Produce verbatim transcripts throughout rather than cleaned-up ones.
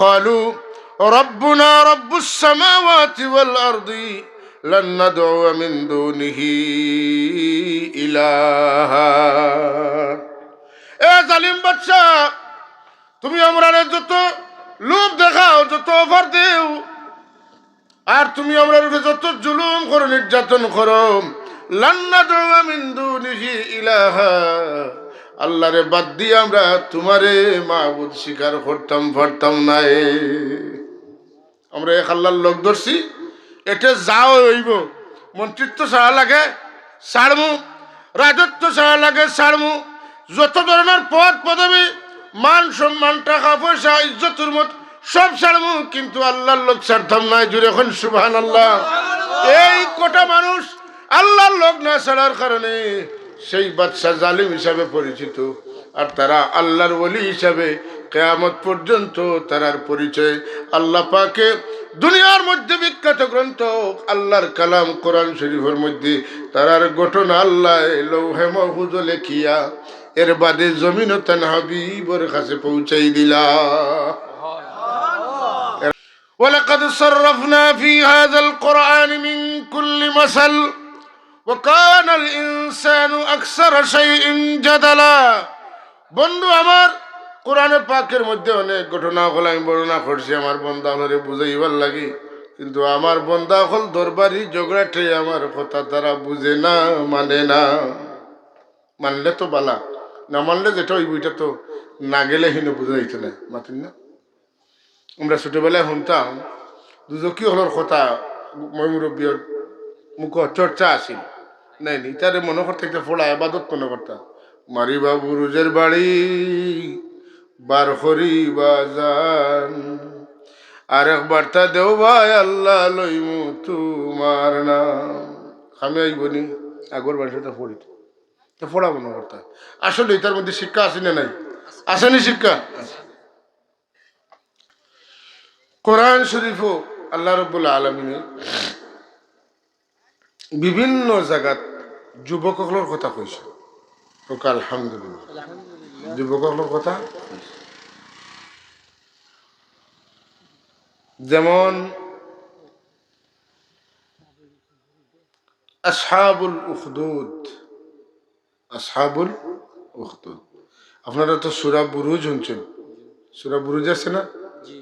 قالوا ربنا رب السماوات والأرض لن ندعو من دونه إلها। এ জালিম বাদশা, তুমি আমরারে যত লোভ দেখাও, যত অফার দেও, আর তুমি আমরার উপরে যত জুলুম করো, নির্যাতন করো, লান নাদউয়া মিন দুনিহি ইলাহা, আল্লাহরে বাদ দিয়া আমরা তুমারে মাবুদ স্বীকার করতাম পারতাম নায়। আমরা এক আল্লাহর লগ ধরছি, এতে যা অইবো, মন্ত্রিত্ব ছাড়া লাগে ছাড়মু, রাজত্ব ছাড়া লাগে ছাড়মু, যত ধরনের পদ পদবী, মান সম্মান, টাকা পয়সা, ইজ্জত হুরমত সব ছাড়মু, কিন্তু আল্লাহর লগ ছাড়তাম নায়। জুরে কইন সুবহানাল্লাহ। এই কটা মানুষ আল্লাহর লগ না ছাড়ার কারণে সেই বাদশা জালিম হিসাবে পরিচিত, আর তারা আল্লাহর ওলি হিসাবে কিয়ামত পর্যন্ত তারার পরিচয় আল্লাহ পাকে দুনিয়ার মধ্যে বিখ্যাত গ্রন্থ আল্লাহর কালাম কোরআন শরীফের মধ্যে তারার ঘটনা আল্লাহ লৌহে মাহফুজো লেখিয়া এর বাদে জমিনো তান হাবিবর কাছে পৌঁছাই দিলা। ولقد صرفنا في هذا القرآن من كل مثل وكان الإنسان أكثر شيء جدلا। বন্ধু আমার, কোরআনে পাকের মধ্যে অনেক ঘটনা অকল আমি বর্ণনা করছি আমার বন্দা অকলরে বুঝাইবার লাগি, কিন্তু আমার বন্দা অকল দরবারি ঝগড়াটে, আমার কথা তারা বুঝে না, মানে না। মানলে তো বালা, না মানলে যেটা অইবো, ইটা তো না গেলে হিনো বুঝা যাইতো না, মাতইন না? আমরা ছোটবেলায় হুনতাম, দুজকি অকলর কথা ময়-মুরব্বির মুখো চর্চা আছিল। নায় নি, ইতারে মনো করতা, ইতা পড়া এবাদত মনো করতা। মারিবা বুরুজের বাড়ি, বার করিবা জান। আর এক বার্তা দেও ভাই, আল্লাহ লইমু তুমার নাম। কামে আইবো নি, আগর বাড়ির সাথে পড়িত। তো পড়া মনো করতা। আসলে ইতার মধ্যে শিক্ষা আছে না নাই? আছে নি শিক্ষা? আছে। কোরআন শরীফো আল্লাহ রাব্বুল আলামিনে বিভিন্ন জাগাত যুবক অকলর কথা কইছে। কউক্কা আলহামদুলিল্লাহ। যুবক অকলর কথা কইছে। যেমন আসহাবুল উখদুদ, আসহাবুল উখদুদ। আপনারা তো সূরা বুরুজ হুনছেন, সূরা বুরুজ আছে না? জি।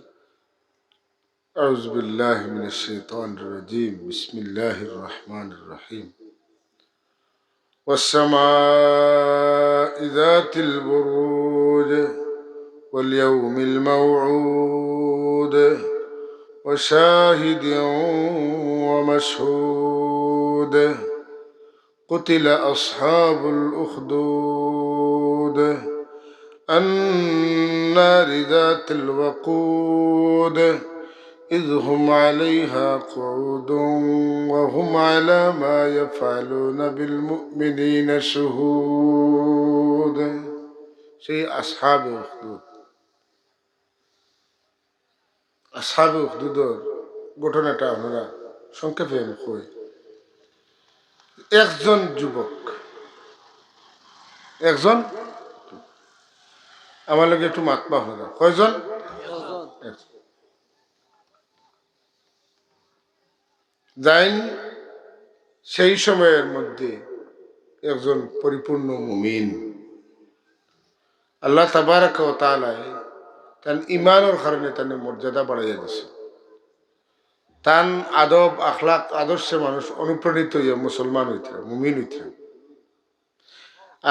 أعوذ بالله من الشيطان الرجيم. بسم الله الرحمن الرحيم. والسماء ذات البروج واليوم الموعود وشاهد ومشهود. قتل أصحاب الأخدود النار ذات الوقود إذ هم عليها قعود وهم على ما يفعلون بالمؤمنين شهود. সেই আসহাবে উখদুদ। আসহাবে উখদুদর ঘটনাটা আপনারা সংক্ষেপে আমি কই। একজন যুবক, একজন, আমার লগে একটু মাতবা আপনারা, কয়জন? একজন। যাইন সেই সময়ের মধ্যে একজন পরিপূর্ণ মুমিন। আল্লাহ তাবারাকা ওয়া তাআলায় তান ইমানর কারণে তান মর্যাদা বাড়াইয়া দিছে। তান আদব, আখলাক, আদর্শে মানুষ অনুপ্রাণিত অইয়া মুসলমান অইতরা, মুমিন অইতরা।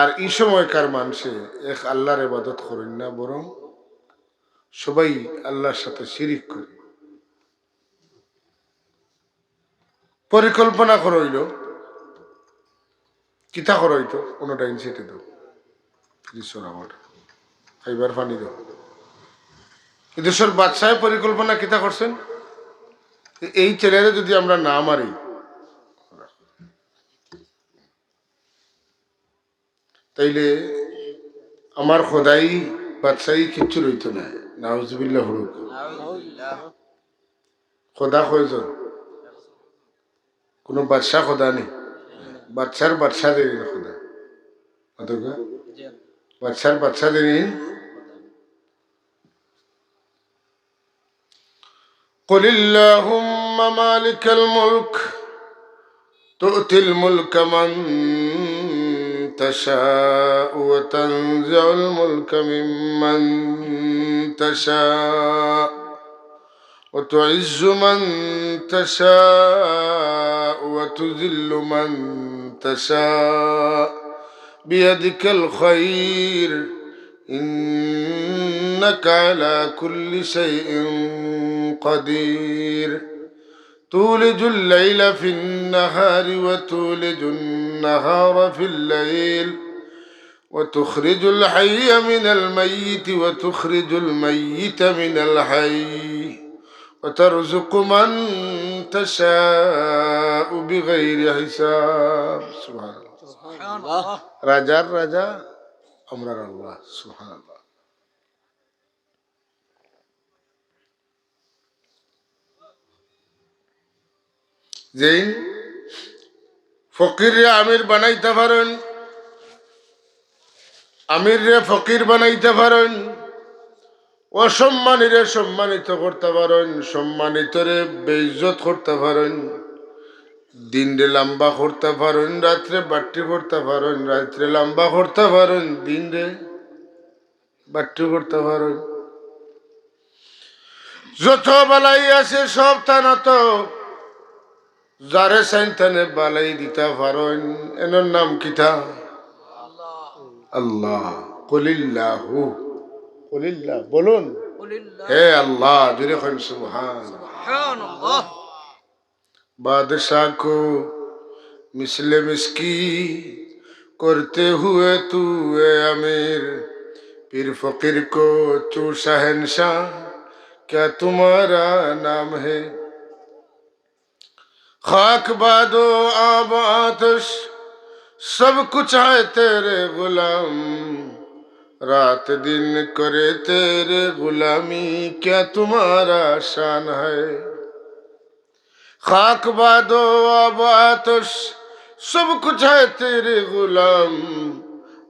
আর ই সময়কার মানষে এক আল্লাহর ইবাদত করইন না, বরং সবাই আল্লাহর সাথে শিরিক করে। পরিকল্পনা করা অইলো, কিতা করা অইতো, অনো ডাইন সাইডে দেও, প্লিজ, সরাও অটা, খাইবার পানি দেও। ই দেশর বাদশায় পরিকল্পনা কিতা করছেন, এই ছেলেরে যদি আমরা না মারি, তাইলে আমার খোদাই বাদশাই কিচ্ছু রইতো নায়। নাউজুবিল্লাহ পড়ুক। খোদা কয়জন? কোনো বাদশা খোদা নি? বাদশার বাদশা দেন খোদা। মাতউক্কা? বাদশার বাদশা দেন। قل اللهم مالك الملك تؤتي الملك من تشاء وتنزع الملك ممن تشاء وتعز من تشاء وتذل من تشاء بيدك الخير إنك على كل شيء قدير. تولج الليل في النهار وتولج النهار في الليل وتخرج الحي من الميت وتخرج الميت من الحي وترزق من تشاء بغير حساب. سبحان الله. سبحان الله. রাজার রাজা আমরার আল্লাহ। সুবহানাল্লাহ। যেইন ফকিররে আমির বানাইতা পারইন, আমিররে ফকির বানাইতা পারইন, অসম্মানীরে সম্মানিত করতা পারইন, সম্মানিতরে বেইজ্জত করতা পারইন, দিনরে লাম্বা করতা পারইন, রাইতরে বাট্টি করতা পারইন, রাইতরে লাম্বা করতা পারইন, দিনরে বাট্টি করতা পারইন। যত বালাই আছে সব তান আতো, যারে চাইন তানে বালাই দিতা পারইন। এনর নাম কিতা? আল্লাহ। কুলিল্লাহু। কুলিল্লাহ। বলুন। কুলিল্লাহ। হে আল্লাহ, জোরে কইন সুবহান। সুবহানাল্লাহ। بادشاہ کو مثل مسکی کرتے ہوئے تو اے امیر، پیر فقیر کو تو شہنشاہ، کیا تمہارا نام ہے؟ خاک باد و آب و آتش سب کچھ ہے تیرے غلام، رات دن کرے تیرے غلامی، کیا تمہارا شان ہے؟ خاک باد و آب و آتش سب کچھ ہے تیرے غلام،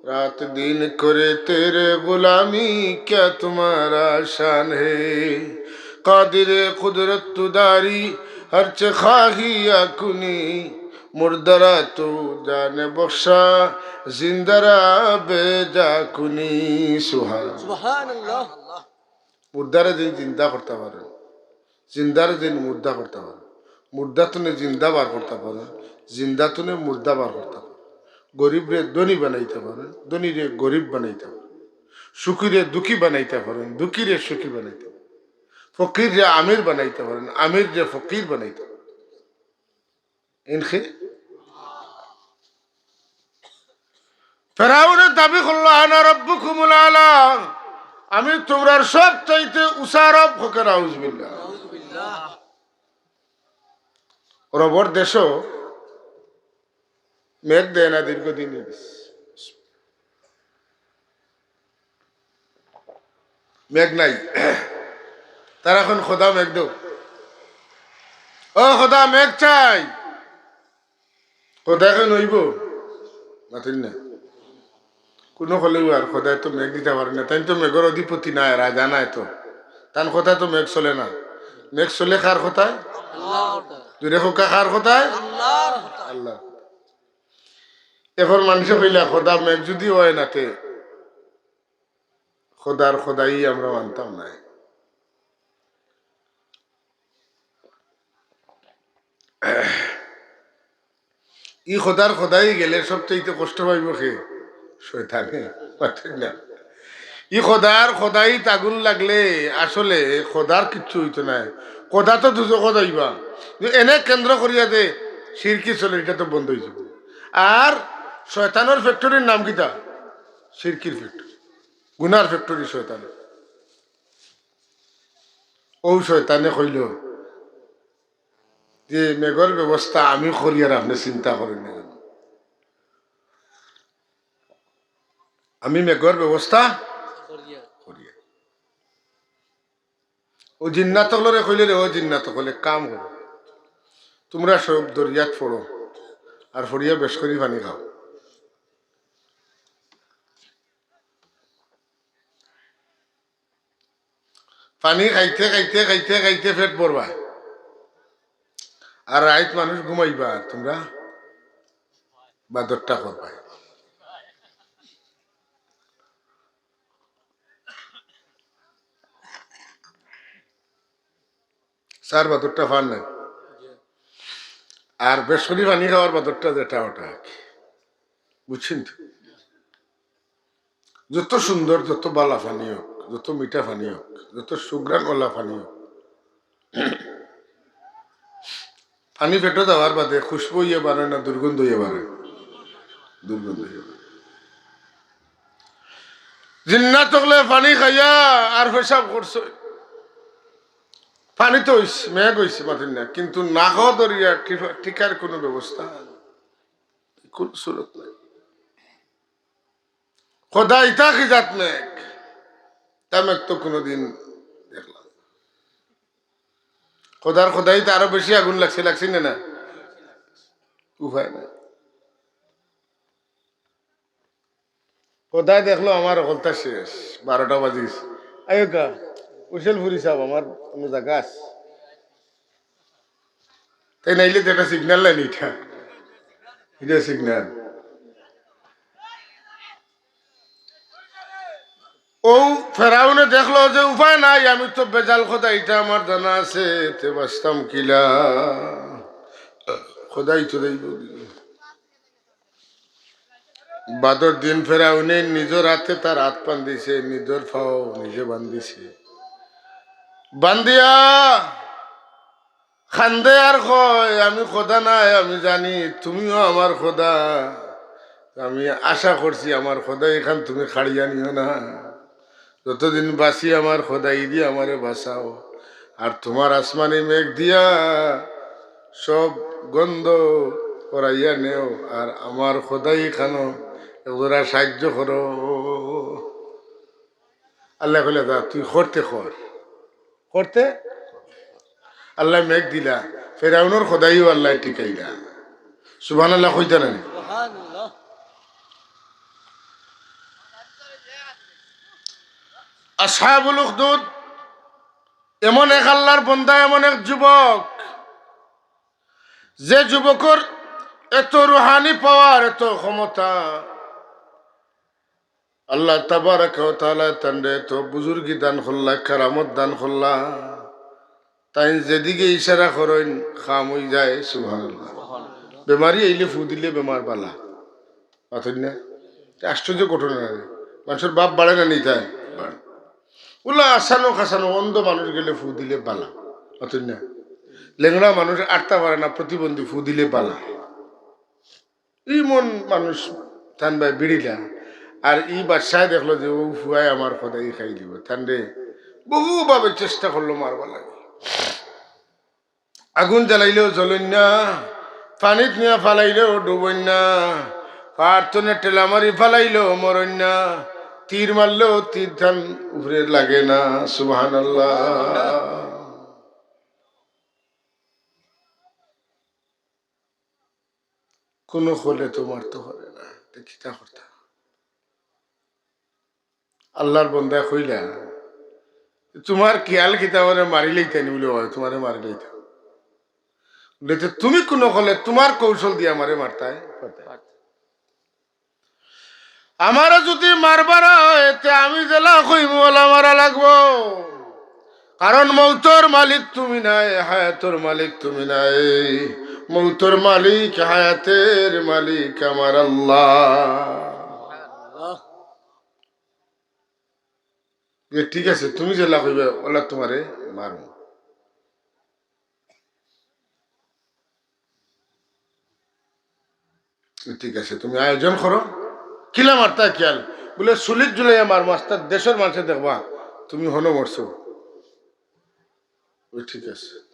رات دن کرے تیرے غلامی، کیا تمہارا شان ہے؟ قادر قدرت تو داری، ہر چه خواهی یا کنی، مردہ را تو جان بخشا، زندہ را بے جا کنی۔ سبحان اللہ۔ سبحان اللہ۔ মুর্দারে যেইন জিন্দা করতা পারইন, জিন্দারে যেইন মুর্দা করতা পারইন, মুর্দা তুনে জিন্দা বার করতা পারইন, জিন্দা তুনে মুর্দা বার করতা পারইন। গরিবরে ধনী বানাইতা পারইন, ধনীরে গরিব বানাইতা পারইন, সুখীরে দুঃখী বানাইতা পারইন, দুঃখীরে সুখী বানাইতা পারইন, ফকিররে আমির বানাইতা পারইন, আমিররে ফকির বানাইতা পারইন। ইনখি ফেরাউনে দাবি করলো, "আনা রাব্বুকুমুল আলা, আমি তুমরার সব চাইতে উঁচা রব।" হকে নাউজুবিল্লাহ। রবর দেশো মেঘ দেয় না দীর্ঘদিন অই গেছে। মেঘ নাই। তারা কইন, "খোদা মেঘ দেও, ও খোদা মেঘ চাই।" খোদায় কইন, "অইবো।" মাতইন না। কুনু কইলেউ আর খোদায় তো মেঘ দিতা পারইন না, তাইন তো মেঘর অধিপতি নায়, রাজা নায় তো। তান কথায় তো মেঘ চলে না। মেঘ চলে কার কথায়? আল্লাহর কথায়। জোরে কউক্কা, কার কথায়? আল্লাহর কথায়। আল্লাহর কথায়। এখন মানষে কইলা, "খোদা মেঘ যুদি অয় না তে খোদার খোদাই আমরা মানতাম নায়।" ই খোদার খোদাই গেলে সবচাইতে কষ্ট পাইবো কে? শয়তানে। মাতইন না। ই খোদার খোদাইত আগুন লাগলে আসলে খোদার কিচ্ছু অইতো নায়। খোদা তো দুজখো যাইবা। কিন্তু এনে কেন্দ্র করিয়া যে শিরকি চলে, ইটা তো বন্ধ অইযিবো। আর শয়তানর factory-র নাম কিতা? শিরকির factory, গুনার factory শয়তানর। অউ শয়তানে কইলো যে, "মেঘর ব্যবস্থা আমি করিয়ার, আপনে চিন্তা করইন না।" আমি মেঘর ব্যবস্থা করিয়ার। অউ জিন্নাত অকলরে কইলে রে, "ও জিন্নাত অকল, এক কাম করো, তুমরা সব দরিয়াত পড়ো, আর পড়িয়া বেশ করি পানি খাও।" পানি খাইতে খাইতে খাইতে খাইতে পেট ভরবা, আর রাইত মানুষ ঘুমাইবা, আর তুমরা বাদরটা করবা। চার বাদরটা পার নাই। আর বেশ করি পানি খাওয়ার বাদরটা যেটা, ওটা আর কি। বুঝছেন তো? যত সুন্দর, যত বালা পানি হোক, যত মিঠা পানি হোক, যত সুঘ্রাণওয়ালা পানি হোক, পানি পেটো যাওয়ার বাদে খুশবু অইয়া বারয় না দুর্গন্ধ অইয়া বারয়? দুর্গন্ধ অইয়া বারয়। জিন্নাত অকলে পানি খাইয়া আর পেশাব করছে। পানি তো অইছে, মেঘ অইছে, মাতির না, কিন্তু নাকো ধরিয়া টিপা-, টিকার কোনো ব্যবস্থা নাই, কোনো সুরত নাই। খোদা ইতা কি জাত মেঘ? তা মেঘ তো কোনোদিন দেখলাম না। খোদার খোদাইত আরো বেশি আগুন লাগছে, লাগছে না, না? উপায় নাই। খোদায় দেখলো আমার হকলতা শেষ, বারোটা বাজিছে। আইও কা, উশেলপুরি সাব, আমার কোনো জাগা আছে? তাই নাইলে তো একটা সিগন্যাল লাইন ইটা, ইটা সিগন্যাল। ও ফেরাউনে দেখলো যে উপায় নাই, আমি তো বেজাল খোদা, ইটা আমার জানা আছে, তে বাঁচতাম কিলা? খোদাই তো দেইব। বাদর দিন ফেরাউনে নিজর আতে তার আত বান্ধিছে, নিজর পাও নিজে বান্ধিছে। বান্ধিয়া কান্দে আর কয়, "আমি খোদা নায়, আমি জানি তুমিও আমার খোদা। আমি আশা করছি আমার খোদাই খান তুমি কাড়িয়া নিও না। যতদিন বাঁচি আমার খোদাই দি আমারে বাঁচাও, আর তুমার আসমানি মেঘ দিয়া সব গন্ধ করাইয়া নেও, আর আমার খোদাই খানো একজোড়া সাহায্য করো।" আল্লায় কইলা, "যা, তুই করতে কর।" করতে আল্লায় মেঘ দিলা, ফেরাউনর খোদাইও আল্লায় টিকাইলা। সুবহানাল্লাহ কইতা না নি? আসহাবুল উখদুদ এমন এক আল্লাহর বন্দা, এমন এক যুবক, যে যুবকর এত রুহানি পাওয়ার, এত ক্ষমতা, আল্লাহ তাবারাকা ওয়া তাআলা তানরে তো বুজুর্গি দান করলা, কারামত দান করলা। তাইন যেদিকে ইশারা করইন, কাম অই যায়। সুবহানাল্লাহ। বেমারি আইলে ফু দিলে বেমার বালা। মাতইন না? আশ্চর্য ঘটনা না রে। মানষর বাপ বাড়ে না নি তাই? বাড়ে। উলা আসানো খাসানো অন্ধ মানুষ গেলে ফু দিলে বালা। মাতইন না? লেংড়া মানুষ আটতা পারে না, প্রতিবন্ধী, ফু দিলে বালা। ইমন মানুষ তান বায় বিড়িলা, আর ই বাদশায় দেখলো যে অউ ফুয়ায় আমার খোদাই খাই দিব, তানরে বহুভাবে চেষ্টা করলো মারবার লাগি। আগুন জ্বালাইলেও জ্বলইন না, পানিত নিয়া ফালাইলেও ডুবইন না, পাহাড় তনে ঠেলা মারি ফালাইলেও মরইন না, তীর মারলেও তীর তান উপরে লাগে না। সুবহানাল্লাহ। কোনো খলে তো মারতো পারে না, তে কিতা করতা? আল্লাহর বন্দায় কইলা, "তুমার খিয়াল কিতা, আমারে মারিলাইতায় নি?" বুলে, "অয়, তুমারে মারিলাইতাম।" বুলে, "তে তুমি কোনো খলে তুমার কৌশল দিয়া আমারে মারতায়?" আমারে যুদি মারবার অয়, তে আমি যেলা কইমু, অলা মারা লাগবো। কারণ মৌতর মালিক তুমি নায়, হায়াতর মালিক তুমি নায়। মৌতর মালিক, হায়াতের মালিক আমার আল্লাহ। এ ঠিক আছে, তুমি যেলা কইবে, অলা তুমারে মারমু। ঠিক আছে, তুমি আয়োজন করো। কিলা মারতায় খিয়াল? বুলে, "চুলিত ঝুলাইয়া মারমু, আস্তা দেশর মানষে দেখবা তুমি হনো মরছো।" বুলে, "ঠিক আছে।"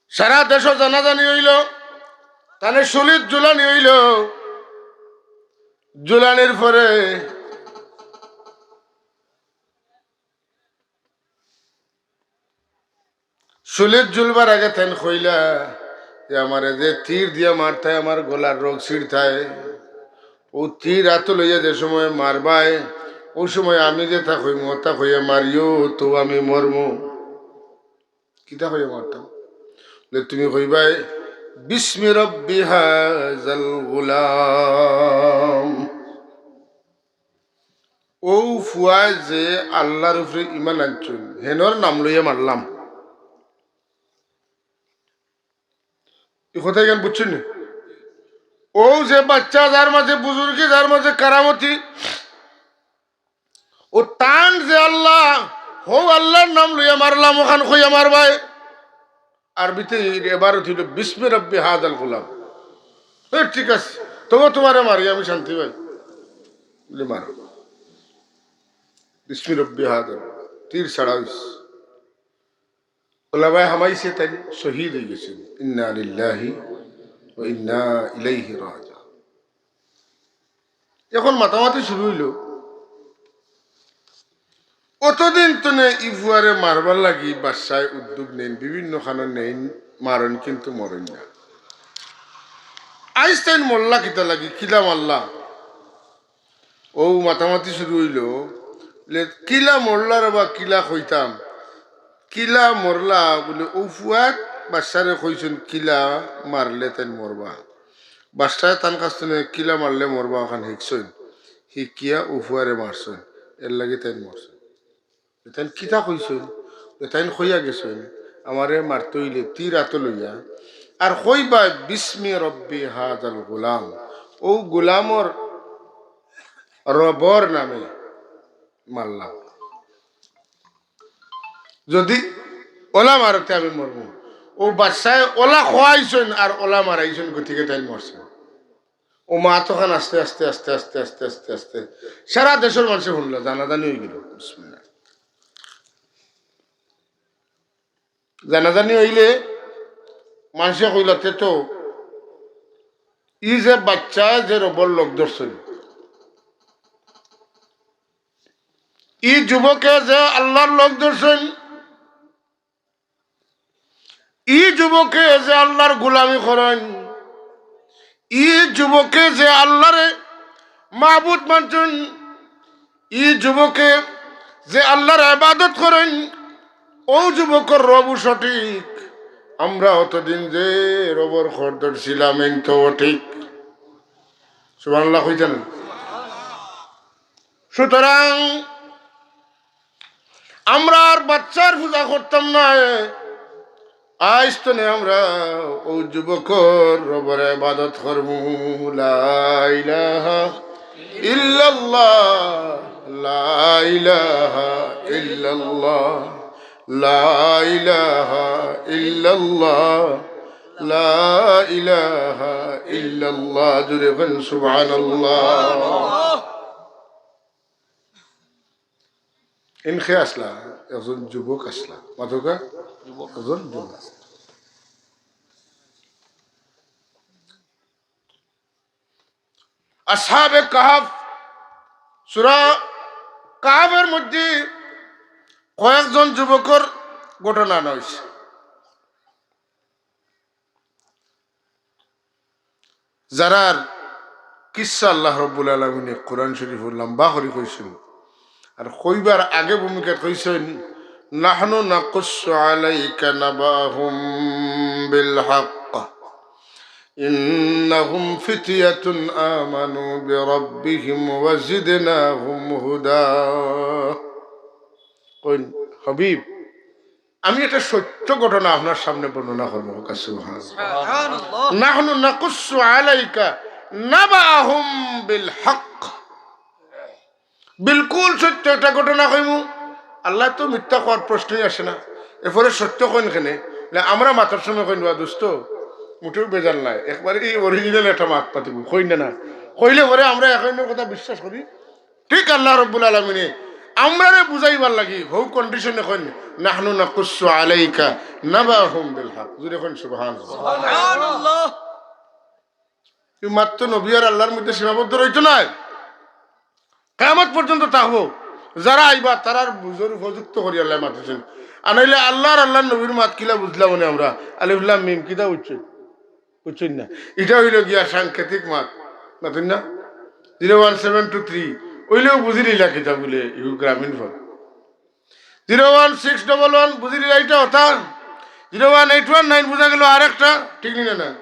সারা দেশো জানাজানি অইলো, তানে চুলিত ঝুলানি অইলো। ঝুলানির পরে চুলিত ঝুলবার আগে তাইন কইলা যে, "আমারে যে তীর দিয়া মারতায়, আমার গলার রগ ছিঁড়তায়, অউ তীর আতো লইয়া যে সময় মারবায়, অউ সময় আমি যেতা কইমু, অতা কইয়া মারিও, তেউ আমি মরমু। কিতা কইয়া মারতাম? যে তুমি কইবায়, "বিসমি রব্বি হাযাল গুলাম।" অউ ফুয়ায় যে আল্লার উপরে ইমান আনছইন, হেনর নাম লইয়া মারলাম। ই কথা ইখান বুঝছইন নি? অউ যে বাচ্চা, যার মাঝে বুজুর্গি, যার মাঝে কারামতি, অউ তান যে আল্লা, হউ আল্লার নাম লইয়া মারলাম, অখান কইয়া মারবায়। আরবিতে এর এবারত অইলো, "বিসমি রব্বি হাযাল গুলাম।" এ, ঠিক আছে, তবু তুমারে মারি, আমি শান্তি পাই। বলে, "মারো।" বিসমি রব্বি হাযাল গুলাম। তীর ছাড়া অইছে। ওলামায়ে হামাইছে, তাইন শহীদ অইগেছইন। ইন্না লিল্লাহি ওয়া ইন্না ইলাইহি রাজিউন। অখন মাতামাতি শুরু অইলো। অতদিন তনে ই ফুয়ারে মারবার লাগি বাদশায় উদ্যোগ নেইন, বিভিন্ন খানো নেইন, মারইন কিন্তু মরইন না। আইজ তাইন মরলা কিতা লাগি, কিলা মারলা? অউ মাতামাতি শুরু অইলো, বলে, "কিলা মরলা রে বা, কিলা কইতাম? কিলা মরলা?" বলে, অউ ফুয়ায় বাদশারে কইছইন, কিলা মারলে তাইন মরবা। বাদশায় তান কাছ তনে কিলা মারলে মরবা অখান হিকছইন, হিকিয়া অউ ফুয়ারে মারছইন, এরলাগি তাইন মরছইন। তাইন কিতা কইছইন? তাইন কইয়া গেছইন, "আমারে মারতে অইলে তীর আতো লইয়া আর কইবা, 'বিসমি রব্বি হাযাল গুলাম।'" অউ গুলামর রবর নামে মারলাম। যুদি অলা মারো তে আমি মরমু। অউ বাদশায় অলা কওয়াইছইন আর অলা মারাইছইন, গতিকে তাইন মরছইন। অউ মাত অখান আস্তে আস্তে, আস্তে আস্তে, আস্তে আস্তে, আস্তে সারা দেশর মানষে হুনলা, জানাজানি অইগেলো। বিসমিল্লাহ। জানাজানি অইলে মানষে কইলা, "তে তো ই যে বাচ্চায় যে রবর লগ ধরছইন, ই যুবকে যে আল্লার লগ ধরছইন, ই যুবকে যে আল্লার গুলামি করইন, ই যুবকে যে আল্লারে মাবুদ মানছইন, ই যুবকে যে আল্লার ইবাদত করইন, অউ যুবকর রবউ সঠিক। আমরা অতদিন যে রবর খর ধরছিলাম, এইন তো অঠিক।" সুবহানাল্লাহ কইতা না? সুতরাং আমরা আর বাচ্চার পূজা করতাম না। আইজ তনে আমরা অউ যুবকর রবর ইবাদত করমু। লা ইলাহা ইল্লাল্লাহ, লা ইলাহা ইল্লাল্লাহ, লা ইলাহা ইল্লাল্লাহ, লা ইলাহা ইল্লাল্লাহ। জোরে কইন সুবহানাল্লাহ। ইন কে আছলা? একজন যুবক আছলা। মাতউক্কা? যুবক। একজন যুবক আছলা। আসহাবে কাহাফ, সূরা কাহাফর মধ্যে কয়েকজন যুবকর ঘটনা আনা অইছে। যারার কিসসা আল্লাহ রাব্বুল আলামিনে কোরআন শরীফো লম্বা করি কইছইন, আর কইবার আগে ভূমিকাত কইছইন, "নাহনু নাকুসসু আলাইকা নাবাহুম বিল হক, ইন্নাহুম ফিতিয়াতুন আমানু বিরাব্বিহিম ওয়া জিদনাহুম হুদা।" কইন, হাবিব, আমি একটা সত্য ঘটনা আপনার সামনে বর্ণনা করমু। সুবহানাল্লাহ। সুবহানাল্লাহ। নাহনু নাকুসসু আলাইকা নাবাআহুম বিল হক। বিলকুল সত্য একটা ঘটনা কইমু। আল্লায় তো মিথ্যা কওয়ার প্রশ্নই আসে না। এরপরে সত্য কইন কেনে? না, আমরা মাতার সময় কইন, "বা দোস্ত, মুটেও বেজাল নাই, একবারে ই original একটা মাত মাতিমু," কইন না, না? কইলে পরে আমরা একজনর কথা বিশ্বাস করি। ঠিক আল্লাহ রাব্বুল আলামিনে আমরারে বুঝাইবার লাগি হউ condition-এ কইন, "নাহনু নাকুসসু আলাইকা নাবাহুম বিল হক।" জোরে কইন, "সুবহানাল্লাহ।" সুবহানাল্লাহ। ই মাত তো নবী আর আল্লাহর মধ্যে সীমাবদ্ধ রইতো নায়, কিয়ামত পর্যন্ত থাকবো। যারা আইবা, তারার বুঝর উপযুক্ত করি আল্লায় মাতিছইন। আর নাইলে আল্লাহ আর আল্লাহর নবীর মাত কিলা বুঝলাম মানে আমরা? আলিফ লাম মিম কিতা বুঝছইন? বুঝছইন না? ইটা অইলো গিয়া সাংকেতিক মাত, মাতইন না? Zero one seven two three অইলেও বুঝিলিলা কিতা বুলে ইগু গ্রামীণ phone. Zero one six double one, বুঝিলিলা ইটা অতা? Zero one eight one nine বুঝা গেল আরেকটা, ঠিক নি না?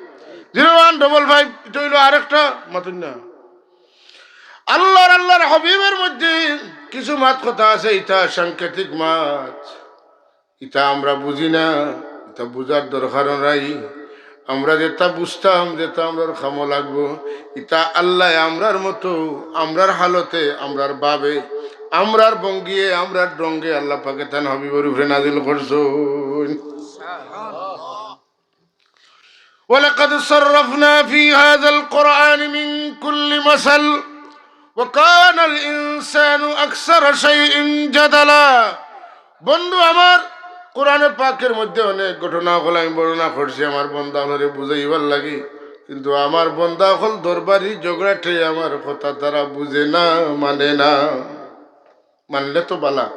Zero one double five, ইটা অইল আরেকটা, মাতুন না। আল্লাহর, আল্লাহর হাবিবের মধ্যে কিছু মাত কথা আছে, ইটা সাংকেতিক মাত। ইটা আমরা বুঝি না, ইটা বুঝার দরকারও নাই। আমরা যেটা বুঝতাম, যেটা আমরার কামো লাগবো, ইটা আল্লায় আমরার মতো, আমরার হালতে, আমরার ভাবে, আমরার ভঙ্গিয়ে, আমরার ঢঙ্গে আল্লাহ পাকে তান হাবিবর উপরে নাজিল করছইন। ولقد صرفنا في هذا القرآن من كل مثل وكان الإنسان أكثر شيء جدلا। বন্ধু আমার, কোরআনে পাকের মধ্যে অনেক ঘটনা অকল আমি বর্ণনা করছি আমার বন্দা অকলরে বুঝাইবার লাগি, কিন্তু আমার বন্দা অকল দরবারি ঝগড়াটে আমার কথা তারা বুঝে না, মানে না। মানলে তো বালা,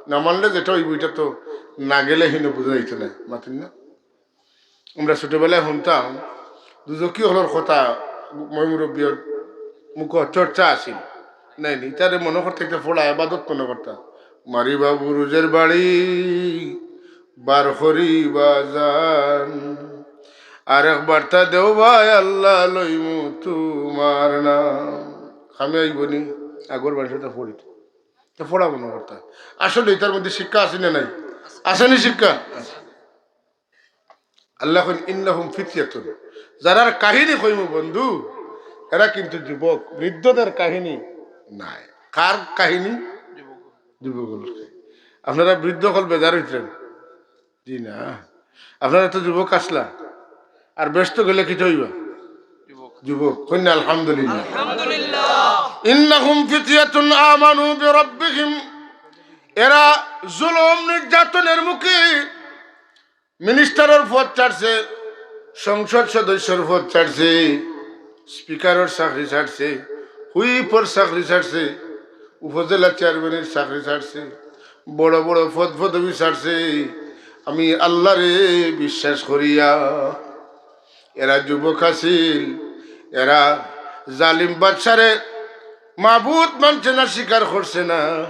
না মানলে যেটা অইব, ইটা তো না গেলে হিনো বুঝা যাইত না, মাতুন না? আমরা ছোটবেলায় হুনতাম, দুজকি অকলর কথা, ময়-মুরব্বির মুখো চর্চা আছিল। নাই নি, ইতারে মনো করতা, ইতা ফড়া এবাদত মনো করতা। মারিবা বুরুজের বাড়ি, বার করিবা জান। আরেক বার্তা দেও ভাই, আল্লাহ লইমু তুমার নাম। কামে আইবো নি? আগর মানুষে তো ফড়িত। তো ফড়া মনো করতা। আসলে ইতার মধ্যে শিক্ষা আছে না নাই? আছে নি শিক্ষা? আল্লাহ কইন, "ইন্নাহুম ফিতয়াতুন।" যারার কাহিনী কইমু বন্ধু, এরা কিন্তু যুবক, বৃদ্ধদের কাহিনী নায়। কার কাহিনী? যুবক। আপনারা বৃদ্ধ অকল বেজার অইতরা? জি না। আপনারা তো যুবক আছলা, আর বেহেস্তো গেলে কিতা অইবা? যুবক। কইন না আলহামদুলিল্লাহ। ইন্নাহুম ফিতয়াতুন আমানু বিরাব্বিহিম। এরা জুলুম নির্যাতনের মুখে মিনিস্টারর পদ ছাড়ছে, সংসদ সদস্যর পদ ছাড়ছে, স্পিকারর চাকরি ছাড়ছে, হুইপর চাকরি ছাড়ছে, উপজেলা চেয়ারম্যানর চাকরি ছাড়ছে, বড় বড় পদ পদবি ছাড়ছে। আমি আল্লাহরে বিশ্বাস করিয়া। এরা যুবক আছিল, এরা জালিম বাদশারে মাবুদ মানছে না, স্বীকার করছে না।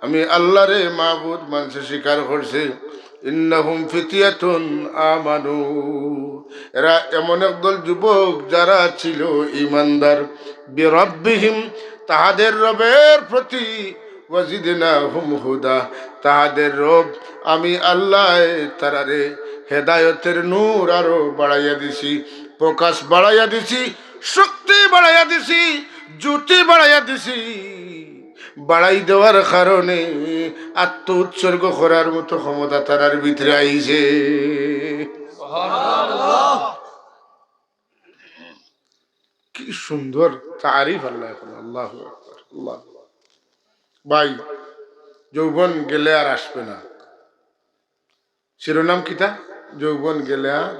আমি আল্লাহরে মাবুদ মানছে, স্বীকার করছে। ইন্নাহুম ফিতয়াতুন আমানু, এরা এমন একদল যুবক যারা ছিল ইমানদার। বিরাব্বিহিম, তাহাদের রবের প্রতি। ওয়াজিদনাহুম হুদা, তাহাদের রব আমি আল্লাহ তারারে হেদায়তের নূর আরো বাড়াইয়া দিছি, প্রকাশ বাড়াইয়া দিছি, শক্তি বাড়াইয়া দিছি, জ্যোতি বাড়াইয়া দিছি। বাড়াই দেওয়ার কারণে আত্ম উৎসর্গ করার মতো ক্ষমতা তারার ভিতরে আইছে। কি সুন্দর তারিফ আল্লাহ এখন। আল্লাহু আকবার, আল্লাহু আকবার। ভাই, যৌবন গেলে আর আসবে না। শিরোনাম কিতা? যৌবন গেলে আর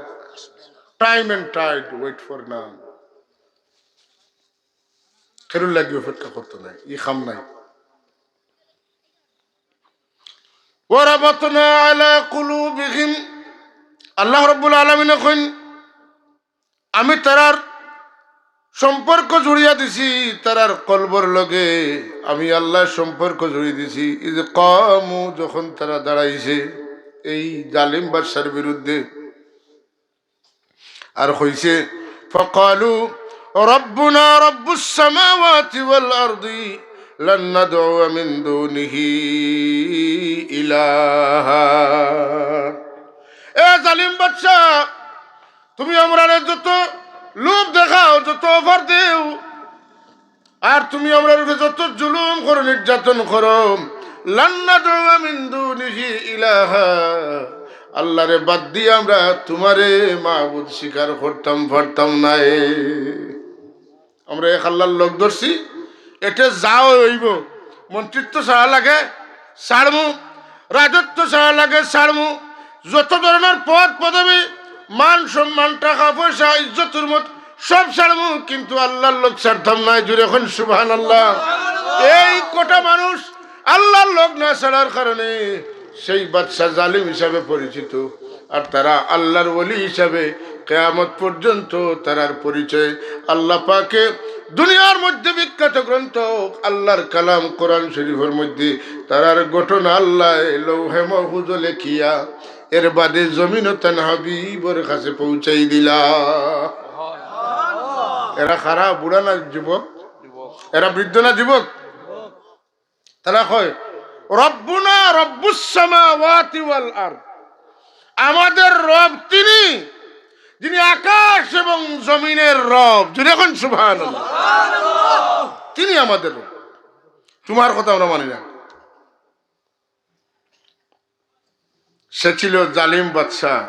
time and tide wait for none। কেউর লাগি অপেক্ষা করতো নাই, ই কাম নাই। ওয়ারাবাতনা আলা কুলুবিহিম, আল্লাহ রাব্বুল আলামিনে কইন, আমি তারার সম্পর্ক জুড়িয়া দিছি, তারার কলবর লগে আমি আল্লাহ সম্পর্ক জুড়ি দিছি। ইজ কামু, যখন তারা দাঁড়াইছে এই জালিম বাদশার বিরুদ্ধে, আর কইছে, ফাকালু রাব্বুনা রাব্বুস সামাওয়াতি ওয়াল আরদি লান নাদউয়া মিন দুনিহি ইলাহা। এ জালিম বাদশা, তুমি আমরারে যত লোভ দেখাও, যত অফার দেও, আর তুমি আমরার উপরে যত জুলুম করো, নির্যাতন করো, লান নাদউয়া মিন দুনিহি ইলাহা, আল্লাহরে বাদ দিয়া আমরা তুমারে মাবুদ স্বীকার করতাম পারতাম নায়। আমরা এক আল্লাহর লগ ধরছি, এতে যা অইবো, মন্ত্রিত্ব ছাড়া লাগে ছাড়মু, রাজত্ব ছাড়া লাগে ছাড়মু, যত ধরনের পদ পদবি, মান সম্মান, টাকা পয়সা, ইজ্জত হুরমত সব ছাড়মু, কিন্তু আল্লাহর লগ ছাড়তাম নায়। জুরে কইন সুবহানাল্লাহ। এই কটা মানুষ আল্লাহর লগ না ছাড়ার কারণে সেই বাদশা জালিম হিসাবে পরিচিত, আর তারা আল্লাহর ওলি হিসাবে কিয়ামত পর্যন্ত তারার পরিচয় আল্লাহ পাকে দুনিয়ার মধ্যে বিখ্যাত গ্রন্থ আল্লাহর কালাম কোরআন শরীফর মধ্যে তারার ঘটনা আল্লায় লৌহে মাহফুজো লেখিয়া এর বাদে জমিনো তান হাবিবর কাছে পৌঁছাই দিলা। এরা কারা, বুড়া না যুবক? এরা বৃদ্ধ না যুবক? তারা কয়, "রব্বুনা রব্বুস সামাওয়াতি ওয়াল আরদ।" আমাদের রব তিনি, যিনি আকাশ এবং জমিনের রব। জোরে কইন সুবহানাল্লাহ। তিনি আমাদের রব। তোমার কথা আমরা মানি না। সে ছিল জালিম বাদশা।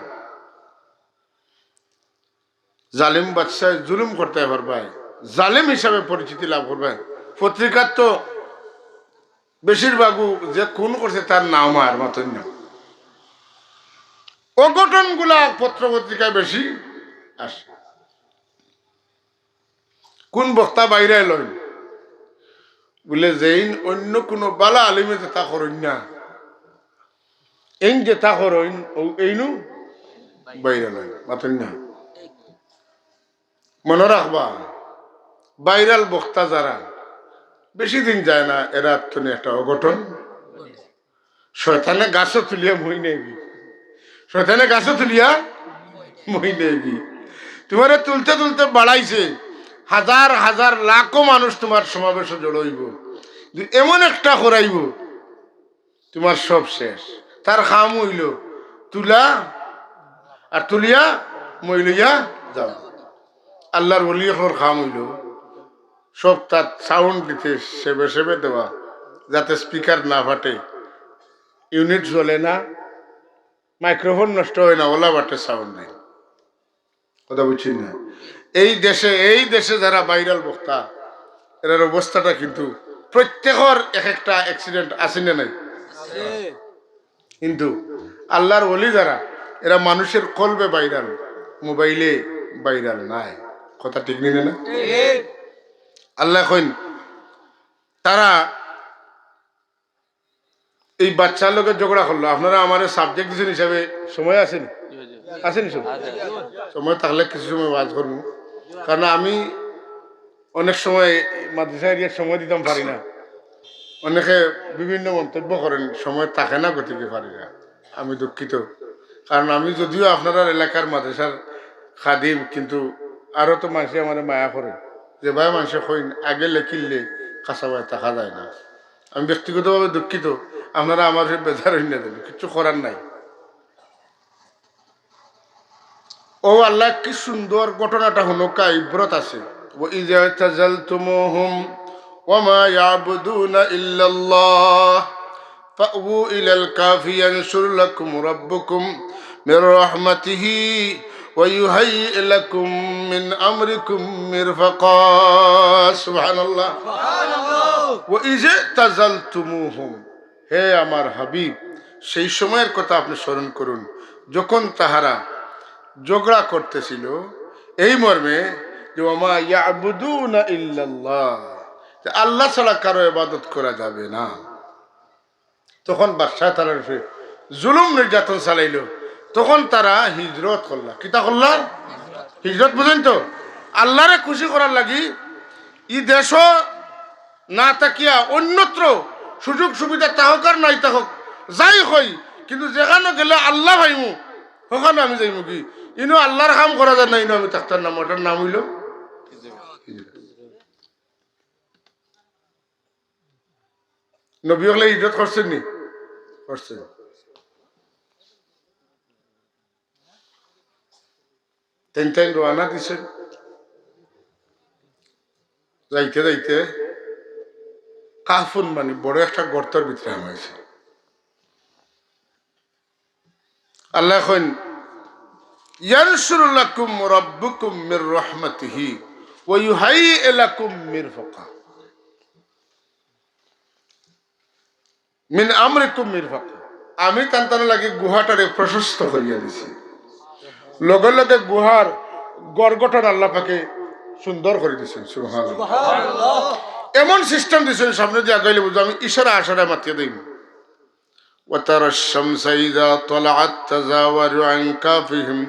জালিম বাদশায় জুলুম করতে পারবায়, জালিম হিসাবে পরিচিতি লাভ করবায়। পত্রিকার তো বেশিরভাগও যে খুন করছে তার নাম আর মাতইন না। অঘটনগুলা পত্র পত্রিকায় বেশি আসে। কোন বক্তা বাইরে লইন? বুলে, "যেইন অন্য কোনো বালা আলিমে যেতা করইন না, এইন যেতা করইন, ও এইনও বাইরে লইন।" মাতইন না। মনো রাখবা, ভাইরাল বক্তা যারা, বেশি দিন যায় না, এরার তনে একটা অঘটন। শয়তানে গাছো তুলিয়া মই নেবি, শয়তানে গাছো তুলিয়া মই নেবি। তোমারে তুলতে তুলতে বাড়াইছে, হাজার হাজার লাখো মানুষ তোমার সমাবেশো জড়ো অইবো, কিন্তু এমন একটা করাইবো, তোমার সব শেষ। তার কাম অইলো তুলা আর তুলিয়া মই লইয়া যাওয়া। আল্লাহর ওলি অকলর কাম অইলো সব তার সাউন্ড দিতে সেবে সেবে দেওয়া, যাতে স্পিকার না ফাটে, ইউনিট জ্বলে না, মাইক্রোফোন নষ্ট হয় না, ওলা বাটে সাউন্ড দেয়। কথা বুঝছইন না? এই দেশে, এই দেশে যারা ভাইরাল বক্তা, এরার অবস্থাটা কিন্তু প্রত্যেকর এক একটা অ্যাক্সিডেন্ট আছে না নাই? কিন্তু আল্লাহর ওলি যারা, এরা মানুষের কলবে ভাইরাল, মোবাইলে ভাইরাল নায়। কথা ঠিক নি না? আল্লায় কইন, তারা এই বাচ্চার লগে ঝগড়া করলো। আপনারা আমারে সাবজেক্ট দিছেন হিসাবে সময় আছে নি? আছে নি সময়? সময় থাকলে কিছু সময় ওয়াজ করমু, কারণ আমি অনেক সময় মাদ্রাসা এরিয়ার সময় দিতাম পারি না। অনেকে বিভিন্ন মন্তব্য করেন, সময় থাকে না, গতিকে পারি না। আমি দুঃখিত, কারণ আমি যদিও আপনারার এলাকার মাদ্রাসার খাদিম, কিন্তু আরও তো মানষে আমারে মায়া করে, যে ভাই মানষে কইন আগে লেখিলে কাছাবায় থাকা যায় না। আমি ব্যক্তিগতভাবে দুঃখিত, আপনারা আমার সে বেজার অইন না যেন, কিচ্ছু করার নাই। ও আল্লাহ, কি সুন্দর ঘটনাটা, হুনউক্কা, ইব্রত আছে। وإذ اعتزلتموهم وما يعبدون إلا الله فأووا إلى الكهف ينشر لكم ربكم من رحمته ويهيئ لكم من أمركم مرفقا। সুবহানাল্লাহ। وإذ اعتزلتموهم, হে আমার হাবিব, সেই সময়ের কথা আপনি স্মরণ করুন, যখন তাহারা ঝগড়া করতেছিল এই মর্মে যে, "ওমা ইয়াবুদুনা ইল্লাল্লাহ", যে আল্লাহ ছাড়া কারো ইবাদত করা যাবে না। তখন বাদশায় তারার উপরে জুলুম নির্যাতন চালাইল, তখন তারা হিজরত করলা। কিতা করলা? হিজরত বুঝইন তো? আল্লাহরে খুশি করার লাগি ই দেশও না থাকিয়া অন্যত্র সুযোগ সুবিধা থাকুক আর নাই থাকুক, যাই অই, কিন্তু যেখানো গেলে আল্লাহ পাইমু, হখানো আমি যাইমু কি? ইনো আল্লাহর কাম করা যায় না, ইনো আমি থাকতাম না। ওটার নাম অইলো হিজরত। নবী অকলে হিজরত করছেন নি? করছেন। তাইন তাইন রওয়ানা দিছেন। যাইতে যাইতে কাহফুন, মানে বড় একটা গর্তর ভিতরে হামাইছে। আল্লায় কইন, "ইয়ানশুর লাকুম রাব্বুকুম মির রাহমাতিহি ওয়া ইউহাইয়্যি লাকুম মিরফাকা।" মিন আমরিকুম মিরফাকা। আমি তান তান লাগি গুহাটারে প্রশস্ত করিয়া দিছি। লগে লগে গুহার গড় গঠন আল্লাহ পাকে সুন্দর করি দিছেন। সুবহানাল্লাহ। এমন সিস্টেম দিছেন, সামনে দিয়া আগাইলে বুঝো আমি ইশারা আশারা মাতিয়া দেই। وترى الشمس إذا طلعت تزاور عن كهفهم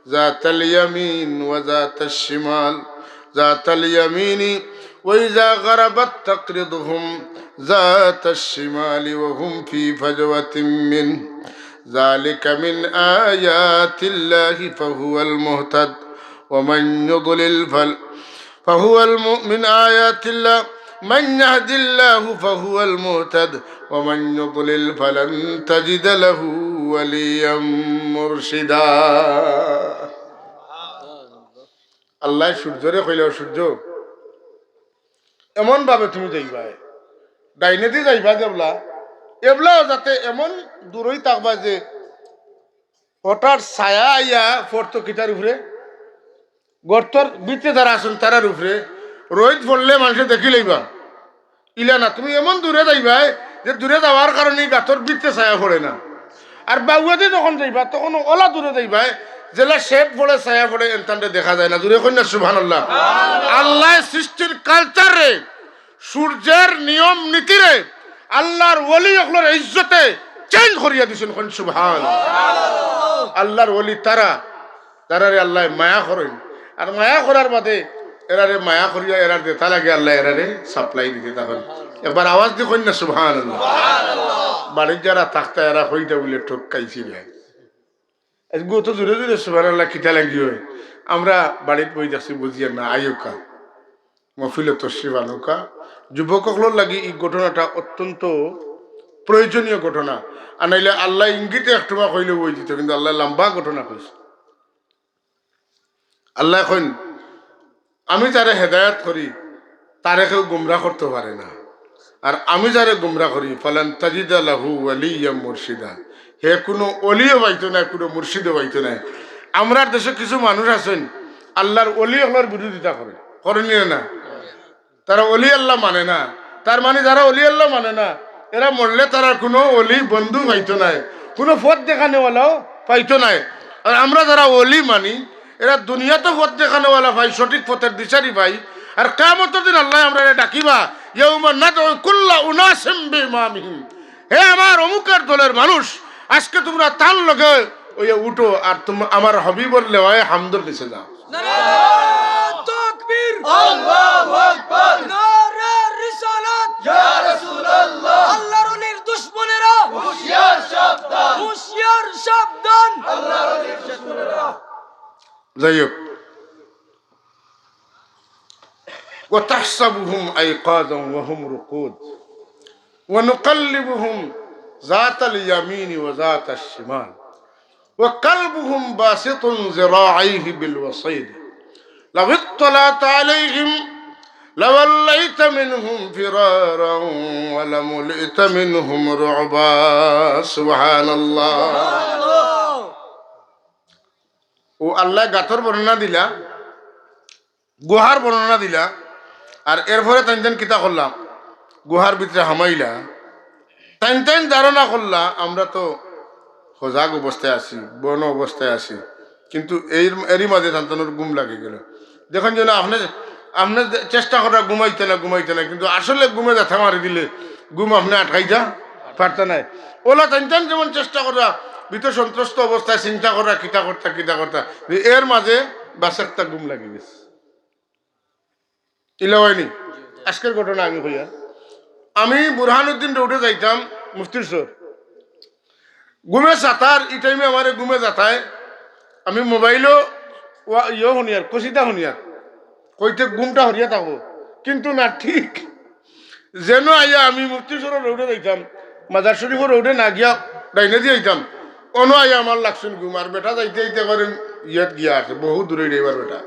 ذات اليمين وذات الشمال ذات اليمين وإذا غربت تقرضهم ذات الشمال وهم في فجوة منه ذلك من آيات الله فهو المهتد ومن يضلل فل فهو الم من آيات الله من يهد الله فهو المهتد ومن يضلل فلن تجد له وليا مرشدا. আল্লায় সূর্যরে কইলা, "ও সূর্য, এমন ভাবে তুমি যাইবায়, ডাইনেদি যাইবা যেবলা, এবলাও যাতে এমন দূরই থাকবা যে অটার ছায়া আইয়া পড়তো কিতার উপরে, গর্তর ভিতরে যারা আছইন তারার উপরে, রইদ পড়লে মানষে দেখিলাইবা।" ইলা না, তুমি এমন দূরে যাইবায় যে দূরে যাওয়ার কারণে গাতর ভিতরে ছায়া পড়ে না। আর বাউয়াদি যখন যাইবা, তখন অলা দূরে যাইবায়, যেলা শেড পড়ে, ছায়া পড়ে, এনতানরে দেখা যায় না। জুরে কইন না সুবহানাল্লাহ। আল্লায় সৃষ্টির কালচাররে, সূর্যর নিয়ম নীতিরে, আল্লার ওলি অকলর ইজ্জতে চেঞ্জ করিয়া দিছইন। কইন সুবহান। আল্লার ওলি তারা, তারারে আল্লায় মায়া করইন। আর মায়া করার বাদে এরারে মায়া করিয়া এরার যেতা লাগে আল্লায় এরারে সাপ্লাই দিতে থাকইন। একবার আওয়াজ দি কইন না সুবহানাল্লাহ। বাড়িত যারা থাকতা এরা কইতা বুলে ঠক খাইছি রে। এগু তো জুরে জুরে সুবহানাল্লাহ কিতা লাগি অয়। আমরা বাড়িত বই দেখছি বুঝিয়ার না, আইউক্কা। মহফিলো তশরিফ আনউক্কা। যুবক অকলর লাগি ই ঘটনাটা অত্যন্ত প্রয়োজনীয় ঘটনা। আর নাইলে আল্লায় ইঙ্গিতে একটুমা কইলে অই দিত, কিন্তু আল্লায় লম্বা ঘটনা কইছে। আল্লায় কইন, "আমি যারে হেদায়েত করি, তারে কেউ গুমরা করতো পারে না। আর আমি যারে গুমরা করি, ফালান তাজিদা লাহু ওয়ালিয়্যাম মুরশিদা।" হে কুনু ওলিও পাইতো নায়, কুনু মুর্শিদও পাইতো নায়। আমরার দেশো কিছু মানুষ আছইন, আল্লার ওলি অকলর বিরোধিতা করে, করে নি না? তারা ওলি আল্লাহ মানে না। তার মানে যারা ওলি আল্লাহ মানে না, এরা মরলে তারা কুনু ওলি বন্ধু পাইতো নায়, কুনু পথ দেখানেওয়ালাও পাইতো নায়। আর আমরা যারা ওলি মানি, এরা দুনিয়াত পথ দেখানেওয়ালা পাই, সঠিক পথর দিশারি পাই। আর কিয়ামতর দিন আল্লায় আমরারে ডাকিবা, "ইয়াউমা নাদউ কুল্লা উনাসিম বিইমামিহিম।" হে আমার অমুকের দলের মানুষ, আজকে তুমরা তান লগে অইয়া উঠো আর তুম-, আমার হাবিবর লেওয়ায়ে হামদর নিচে যাও। নারায়ে তাকবীর। আল্লাহু আকবার। নারায়ে রিসালাত। ইয়া রাসূলুল্লাহ। আল্লাহর ওলির দুশমনেরা। হুঁশিয়ার সাবধান। হুঁশিয়ার সাবধান। আল্লাহর ওলির দুশমনেরা। যাই হোক, وتحسبهم أيقاظا وهم رقود ونقلبهم ذات اليمين وذات الشمال وكلبهم باسط ذراعيه بالوصيد لو اطلعت عليهم لوليت منهم فرارا ولملئت منهم رعبا. سبحان الله. ও আল্লায় গাতর বর্ণনা দিলা, গুহার বর্ণনা দিলা, আর এরপরে তাইন তাইন কিতা করলা? গুহার ভিতরে হামাইলা। তাইন তাইন ধারণা করলা, আমরা তো সজাগ অবস্থায় আছি, বন অবস্থায় আছি, কিন্তু এর, এরই মাঝে তান তানর ঘুম লাগি গেল। দেখইন যেন আপনে, আপনে চেষ্টা কররা ঘুমাইতা না, ঘুমাইতা না, কিন্তু আসলে ঘুমে যাতা মারি দিলে ঘুম আপনে আটকাইতা পারতা নায়। অলা তাইন তাইন যেমন চেষ্টা কররা, ভীত সন্ত্রস্ত অবস্থায় চিন্তা কররা, কিতা করতা, কিতা করতা, এর মাঝে বাস একটা ঘুম লাগি গেছে। ইলা অয়নি? আজকের ঘটনা আমি কইয়ার। আমি বুরহানুদ্দিন রোডে যাইতাম মুফতির সর। ঘুমে যাতার, ই টাইমে আমারে ঘুমে যাতায়। আমি মোবাইলো ওয়া-, ইয়ো হুনিয়ার, কসিদা হুনিয়ার। কইতে ঘুমটা হরিয়া থাকবো। কিন্তু না, ঠিক যেন আইয়া আমি মুফতি সরর রোডে যাইতাম, মাজার শরীফর রোডে না গিয়া ডাইনেদি আইতাম, অনো আইয়া আমার লাগছইন ঘুম। আর বেটা যাইতে যাইতে করেন ইয়েত গিয়া আছে, বহুত দূরে রে এবার বেটা।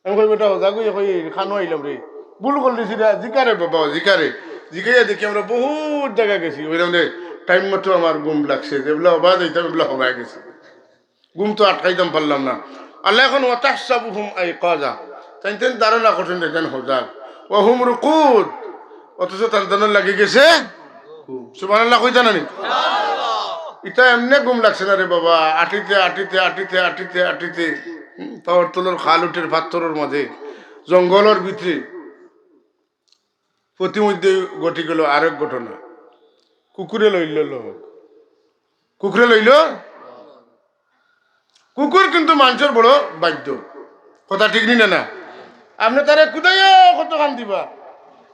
আমি কই, "বেটা, হজাগ অইয়া কই, খানো আইলাম রে, ভুল করলিছি রে, জিকারে বাবা, জিকারে।" জিকাইয়া দেখি আমরা বহুত জাগা গেছি, কইলাম রে, টাইম মতো আমার ঘুম লাগছে, যেবলা হবা যাইতাম, এবলা হবায় গেছি। ঘুম তো আটকাইতাম পারলাম না। আল্লায় কইন, "ওয়া তাহসাবুহুম আইকাজা।" তাইন তাইন ধারণা করছইন যে তাইন হজাগ। "ওয়া হুম রুকুদ।" অথচ তান তানর লাগি গেছে ঘুম। সুবহানাল্লাহ কইতা না নি? ইতা এমনে ঘুম লাগছে না রে বাবা। আটিতে, আটিতে, আটিতে, আটিতে, আটিতে, হুম, পাওর তলর খাল উঠের পাত্থরর মাঝে, জঙ্গলর ভিতরে। প্রতিমধ্যে ঘটি গেল আরেক ঘটনা। কুকুরে লইল লোক। কুকুরে লইল। কুকুর কিন্তু মানষর বড় বাধ্য। কথা ঠিক নি না, না? আপনে তারে কুদাইয়া কতখান দিবা,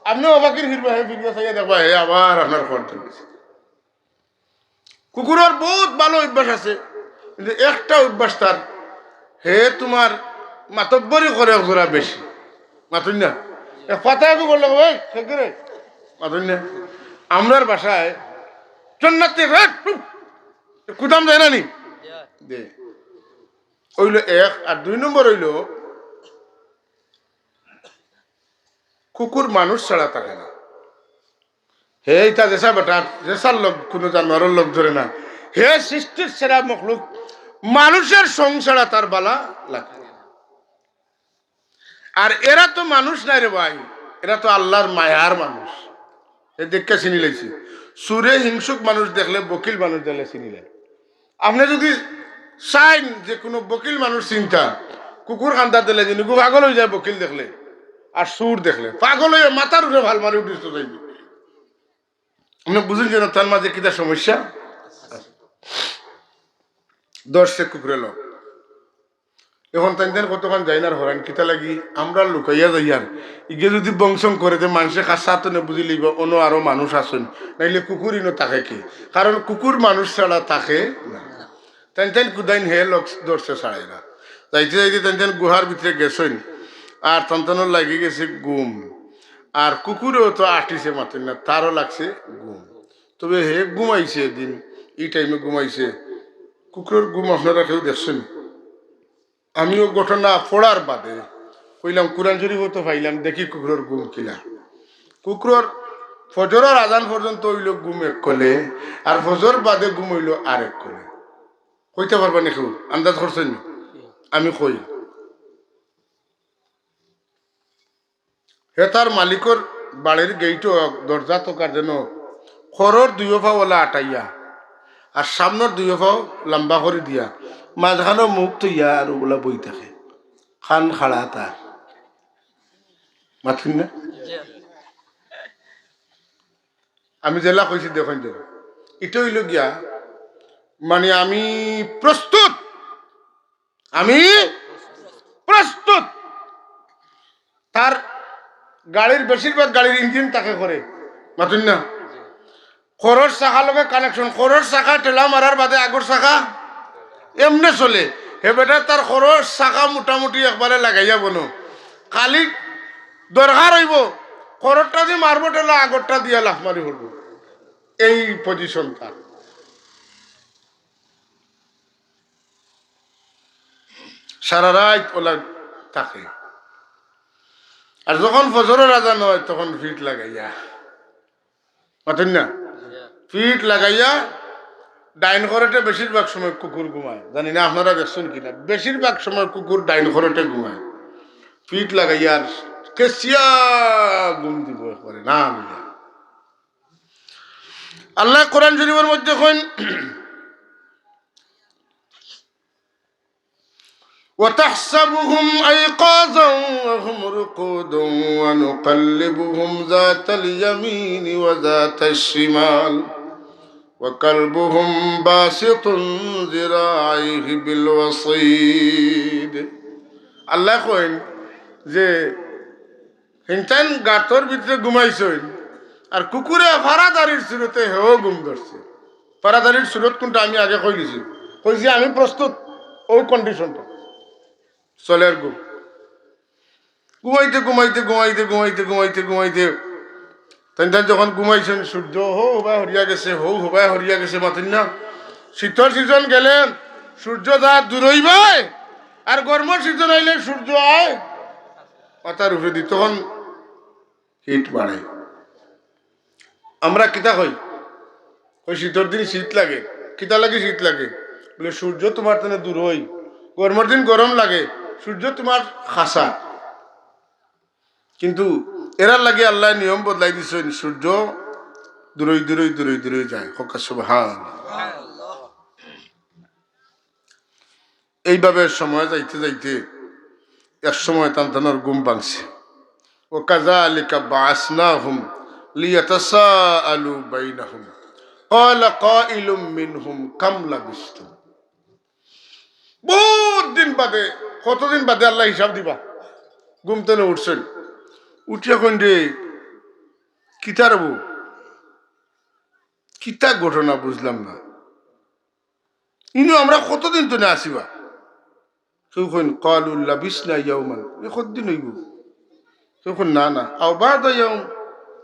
আপনে অবাকির ফিরবা, হে ফিরিয়া চাইয়া দেখবা, হে আবার আপনার খর তুলিছে। কুকুরর বউত ভালা অভ্যাস আছে, কিন্তু একটা অভ্যাস তার, হে তুমার মাতব্বরি করে একজরা বেশি। মাতইন না? এক পাতা কুকুর লাগে, "ওই, খেয়ে রে।" মাতইন না? আমরার ভাষায়, "জন্নাতি রে, উফ, কুদাম যায় না নি?" দে। অইলো এক, আর দুই নম্বর অইলো, কুকুর মানুষ ছাড়া থাকে না। হে ইটা যেছা বেটার, যেছার লগ কুনু জানোয়ারর লগ জড়ে না। হে সৃষ্টির সেরা মখলুক, মানুষর সং ছাড়া তার ভালা লাগে না। আর এরা তো মানুষ নায় রে ভাই, এরা তো আল্লার মায়ার মানুষ। হে দেখিয়া চিনি লাইছে। চুরে হিংসুক মানুষ দেখলে, বকিল মানুষ দেখলে চিনি লায়। আপনে যুদি চাইন যে কুনু বকিল মানুষ চিনতা, কুকুর কান্দাত দেখলে চিনইন, গু পাগল অইযায় বকিল দেখলে, আর চুর দেখলে। পাগল অইয়া মাথার উপরে ফাল মারি উঠিয়া যাইবো। আপনে বুঝইন যেন তার মাঝে কিতা সমস্যা। ধরছে কুকুরে লগ। এখন তাইন তাইন কতখান যাইন আর হরাইন, কিতা লাগি আমরা লুকাইয়া যাইয়ার। ইগে যুদি বংশং করে, তে মানষে খাসা তো নে বুঝি লইবা, অনো আরো মানুষ আছইন, নাইলে কুকুর ইনো থাকে কি? কারণ কুকুর মানুষ ছাড়া থাকে না। তাইন তাইন কুদাইন হে লগ ধরছে ছাড়াইরা। যাইতে যাইতে তাইন তাইন গুহার ভিতরে গেছইন, আর তান তানর লাগি গেছে ঘুম, আর কুকুরেও তো আটিছে মাতইন না, তারও লাগছে ঘুম। তবে হে ঘুমাইছে এদিন, ই টাইমে ঘুমাইছে। কুকুরর ঘুম আপনারা কেউ দেখছইন? আমি অউ ঘটনা পড়ার বাদে কইলাম, কুরআন শরীফও তো পাইলাম, দেখি কুকুরর ঘুম কিলা। কুকুরর ফজরর আজান পর্যন্ত অইলো ঘুম এক কলে, আর ফজর বাদে ঘুম অইলো আরেক কলে। কইতা পারবা নি কেউ? আন্দাজ করছইন নি? আমি কই। হে তার মালিকর বাড়ির গেইটো অউক, দরজা তকার যেন খরর দুইও পাও অলা আটাইয়া, আর সামনর দুইও পাও লাম্বা করি দিয়া, মাঝখানো মুখ থইয়া আর অলা বই থাকে। কান খাড়া তার। মাতইন না? আমি যেলা কইছি দেখইন যেন। ইটা অইলো গিয়া, মানে, আমি প্রস্তুত, আমি প্রস্তুত। তার গাড়ির, বেশিরভাগ গাড়ির ইঞ্জিন থাকে খরে, মাতইন না? খরর চাকা লগে কানেকশন, খরর চাকা ঠেলা মারার বাদে আগর চাকা এমনে চলে। হে বেটা তার খরর চাকা মোটামুটি একবারে লাগাইয়া বনো, খালি দরকার অইবো খররটা দি মারবো ঠেলা, আগরটা দিয়া লাফ মারি পড়বো। এই পজিশন তার। সারা রাইত অলা থাকে। আর যখন ফজরর আজান অয়, তখন ফিট লাগাইয়া, মাতইন না? ফিট লাগাইয়া ডাইন খরটে বেশিরভাগ সময় কুকুর ঘুমায়। জানি না আপনারা দেখছইন কিনা, বেশিরভাগ সময় কুকুর ডাইন খরটে ঘুমায়। ফিট লাগাইয়া আর কেচিয়া ঘুম দিবো একবারে, না লইয়া। আল্লায় কোরআন শরীফর মধ্যে কইন, وتحسبهم أيقاظا وهم رقود ونقلبهم ذات اليمين وذات الشمال وكلبهم باسط ذراعيه بالوصيد। আল্লায় কইন যে হিনতাইন গাতর ভিতরে ঘুমাইছইন, আর কুকুরে ফারাদারির সুরতে হেও ঘুম ধরছে। ফারাদারির সুরত কুনটা আমি আগে কই দিছি, কইছি আমি প্রস্তুত, অউ কন্ডিশনটা চলের ঘুম। ঘুমাইতে ঘুমাইতে ঘুমাইতে ঘুমাইতে ঘুমাইতে ঘুমাইতে তাইন তাইন যখন ঘুমাইছইন, সূর্য হউ হবায় হরিয়া গেছে, হউ হবায় হরিয়া গেছে, মাতইন না? শীতর সিজন গেলে সূর্য যা দূর অইবায়, আর গরমর সিজন আইলে সূর্য আয় মাথার উপরেদি, তখন হিট বাড়ে। আমরা কিতা কই? কই শীতর দিন শীত লাগে। কিতা লাগি শীত লাগে? বলে, সূর্য তুমার তনে দূর অই, গরমর দিন গরম লাগে, সূর্য তুমার কাছা। কিন্তু এরার লাগি আল্লায় নিয়ম বদলাই দিছইন, সূর্য দূরই দূরই দূরই দূরই যায়। কউক্কা সুবহান। এইভাবে সময় যাইতে যাইতে এক সময় তান তানর ঘুম ভাঙছে। وكذلك بعثناهم ليتساءلوا بينهم قال قائل منهم كم لبثتم। বউত দিন বাদে, কতদিন বাদে আল্লায় হিসাব দিবা। ঘুম তনে উঠছইন, উঠিয়া কইন, "রে, কিতা রে বউ? কিতা ঘটনা বুঝলাম না। ইনো আমরা কতদিন তনে আছি বা?" কেউ কইন, "ক্বালু লাবিসনা ইয়াওমান।" এ কতদিন অইবো? কেউ কইন, "না, না, আও বাদা ইয়াওম,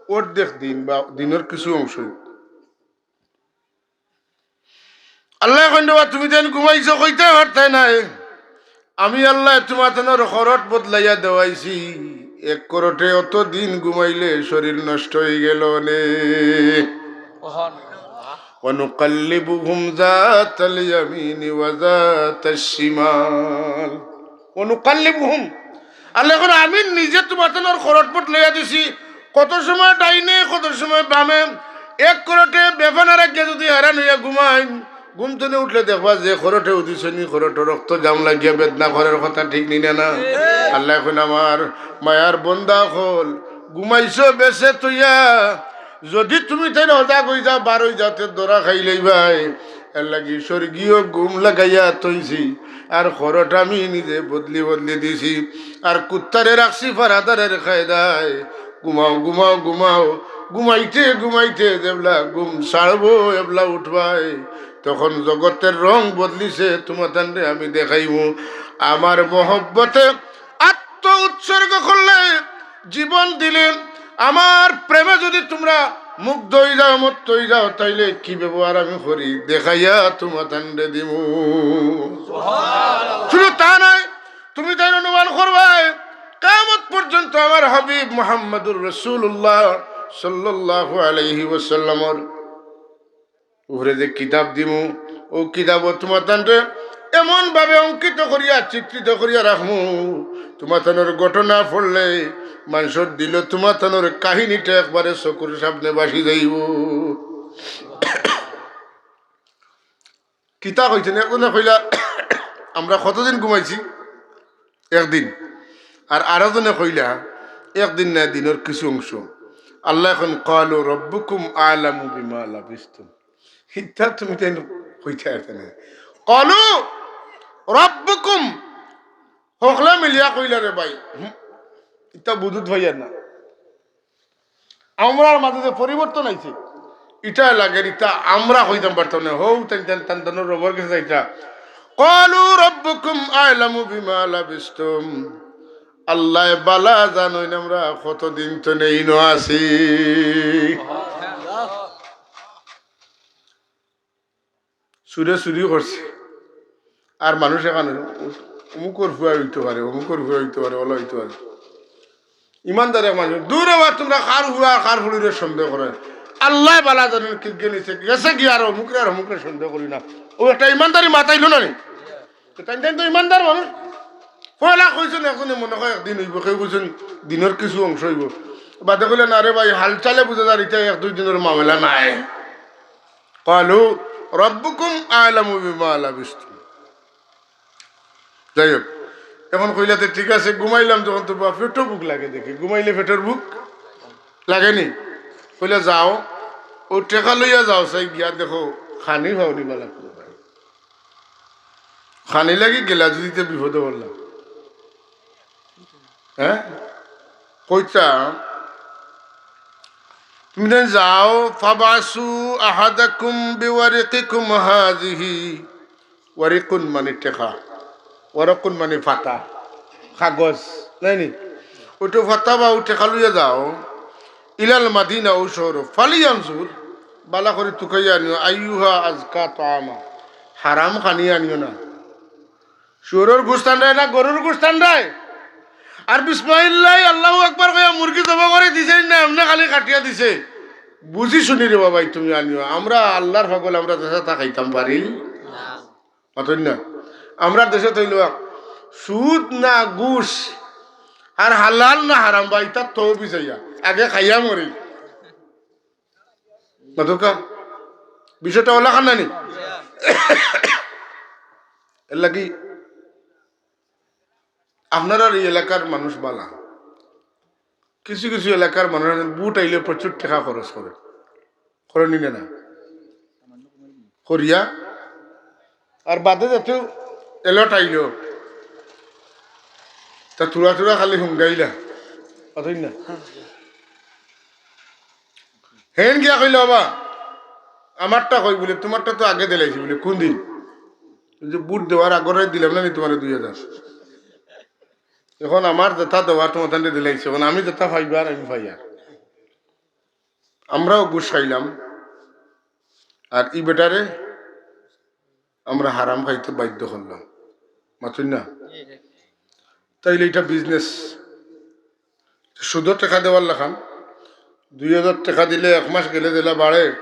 অর্ধেক দিন বা দিনর কিছু অংশ।" আল্লায় কইন, "রে বা, তুমি যেন ঘুমাইছো, কইতায় পারতায় নায়। আমি আল্লায় তুমাতানর খরট বদলাইয়া দেওয়াইছি। এক খরটে অত দিন ঘুমাইলে শরীর নষ্ট অইগেলো নে।" ওয়া নুকাল্লিবুহুম যাতাল ইয়ামিনি ওয়া যাতাশ শিমাল। ওয়া নুকাল্লিবুহুম। আল্লায় কইন, "আমি নিজে তুমাতানর খরট বদলাইয়া দিছি, কত সময় ডাইনে, কত সময় বামে।" এক খরটে বেফানা রাখিয়া যুদি হেরান অইয়া ঘুমাইন, ঘুম তনে উঠলে দেখবা যে খরটে উদিছইন, খরটর রক্ত জাম লাগিয়া বেদনা করার কথা, ঠিক নি না? না, আল্লায় কইন, "আমার মায়ার বন্দা অকল, ঘুমাইছো বেছে থইয়া, যুদি তুমি তাইন হজাগ অইযাও, বার অইযাও, তে ধরা খাইলাইবায়। এরলাগি স্বর্গীয় ঘুম লাগাইয়া থইছি, আর খরট আমি নিজে বদলি বদলি দিছি, আর কুত্তারে রাখছি ফারাদারের কায়দায়। ঘুমাও, ঘুমাও, ঘুমাও।" ঘুমাইতে ঘুমাইতে যেবলা ঘুম ছাড়বো, এবলা উঠবায়, তখন জগতের রং বদলিছে, তুমাতানরে আমি দেখাইমু। আমার মহব্বতে আত্ম উৎসর্গ করলে, জীবন দিলে, আমার প্রেমে যুদি তুমরা মুগ্ধ অইযাও, মত্ত অইযাও, তাইলে কি ব্যবহার আমি করি, দেখাইয়া তুমাতানরে দিমু। শুধু তা নায়, তুমি তাইন অনুমান করবায়, কিয়ামত পর্যন্ত আমার হাবিব মুহাম্মাদুর রাসূলুল্লাহ সাল্লাল্লাহু আলাইহি ওয়াসাল্লামর উপরে যে কিতাব দিমু, অউ কিতাবো তুমাতানরে এমন ভাবে অঙ্কিত করিয়া, চিত্রিত করিয়া রাখমু, তুমাতানর ঘটনা পড়লে মানষর দিলো তুমাতানর কাহিনীটা একবারে চকুর সামনে ভাসি যাইবো। কিতা কইছইন? একজনে কইলা, "আমরা কতদিন ঘুমাইছি?" একদিন। আর আরোজনে কইলা, "একদিন নায়, দিনর কিছু অংশ।" আল্লায় কইন, "ক্বালু রাব্বুকুম আ'লামু বিমা লাবিসতুম।" ইতা তুমি তাইন কইতায় পারতায় নায়। "ক্বালু রাব্বুকুম।" হকলে মিলিয়া কইলা, "রে ভাই, হুম, ইতা বুঝুত পাইয়ার না।" আমরার মাঝে যে পরিবর্তন আইছে, ইটা লাগের, ইতা আমরা কইতাম পারতাম না। হউ, তাইন, তাইন, তান, তান রবর গেছে যাইতা। "ক্বালু রাব্বুকুম আ'লামু বিমা লাবিসতুম।" আল্লায় বালা জানইন আমরা কতদিন তনে ইনো আছি। চুরে চুরি করছে। আর মানুষ এখান অমুকর ফুয়া অইতো পারে, অমুকর ফুয়া অইতো পারে, অলা অইতো পারে। ইমানদার এক মানুষ, দূর অবা তুমরা কার ফুয়া কার ফুড়িরে সন্দেহ করো। আল্লায় বালা জানইন কিগে নিছে, গেছে গিয়া আর অমুকরে আর অমুকরে সন্দেহ করি না। অউ একটা ইমানদারি মাত আইলো না নি? তো তাইন, তাইন তো ইমানদার মানুষ। পয়লা কইছইন একজনে মনে কয় একদিন অইবো, কেউ কইছইন দিনর কিছু অংশ অইবো। বাদে কইলা, "না রে ভাই, হালচালে বুঝা যার ইটা এক দুই দিনর মামলা নায়।" "ক্বালু রাব্বুকুম আ'লামু বিমা লাবিসতুম।" যাই হোক, এখন কইলা, "তে ঠিক আছে, ঘুমাইলাম যখন, তো বা পেটো ভুক লাগে দেখি, ঘুমাইলে পেটর ভুক লাগে নি?" কইলা, "যাও, অউ টেকা লইয়া যাও, চাই গিয়া দেখো, খানি পাও নি বালা।" খানি লাগি গেলা যুদি তে বিপদো পড়লা। হ্যাঁ? কইতা, তুমি তাইন যাও, "ফাবআসু আহাদাকুম বিওয়ারিকিকুম হাযিহি।" ওয়ারিকুন মানে টেকা, ওয়ারাকুন মানে পাতা, কাগজ, নায় নি? অউটা পাতা বা অউ টেকা লইয়া যাও, "ইলাল মাদিনা", অউ শহরো, "ফালিয়ানজুর", বালা করি তুকাইয়া আনিও, "আইয়ুহা আজকা তাআমা", হারাম খানি আনিও না। শুয়োরর গুস্ত আনরায় না গরুর গুস্ত আনরায়? আর বিসমিল্লাহ, আল্লাহু আকবার কইয়া মুরগি জবো করি দিছে না, এমনে খালি কাটিয়া দিছে। বুঝি শুনি রে বাবা, তুমি আনিও। আমরা আল্লাহর পাগল, আমরা দেশে তা খাইতাম পারি? মাতইন না। আমরা দেশে তইল সুদ না ঘুষ আর হালাল না হারাম, বা ইতা তো বিচাইয়া আগে খাইয়া মরি। মাতউক্কা, বিষয়টা অলাখান না নি? এরলাগি আপনারার এই এলাকার মানুষ বালা, কিছু কিছু এলাকার মানুষ আছইন, ভোট আইলে প্রচুর টেকা খরচ করে, করে নি না? করিয়া আর বাদে যাতে এলট আইল, তা থুড়া থুড়া খালি হুঙ্গাইলা। অতই না। হেন গিয়া কইল, "বাবা, আমারটা কই?" বলে, "তোমারটা তো আগে দিলাইছি।" বলে, "কোন দিন?" বলে, "ভোট দেওয়ার আগরে দিলাম না নি তোমারে দুই হাজার? এখন আমার যেটা দেওয়ার তোমার তান্ডে দিলাইছি, এখন আমি যেটা পাইবার আমি পাইয়ার।" আমরাও ঘুষ খাইলাম, আর ই বেটারে আমরা হারাম খাইতে বাধ্য করলাম। মাতুন না? তাইলে এটা বিজনেস। সুদর টেকা দেওয়ার লাখান, দুই হাজার টেকা দিলে এক মাস গেলে যেলা বাড়ে,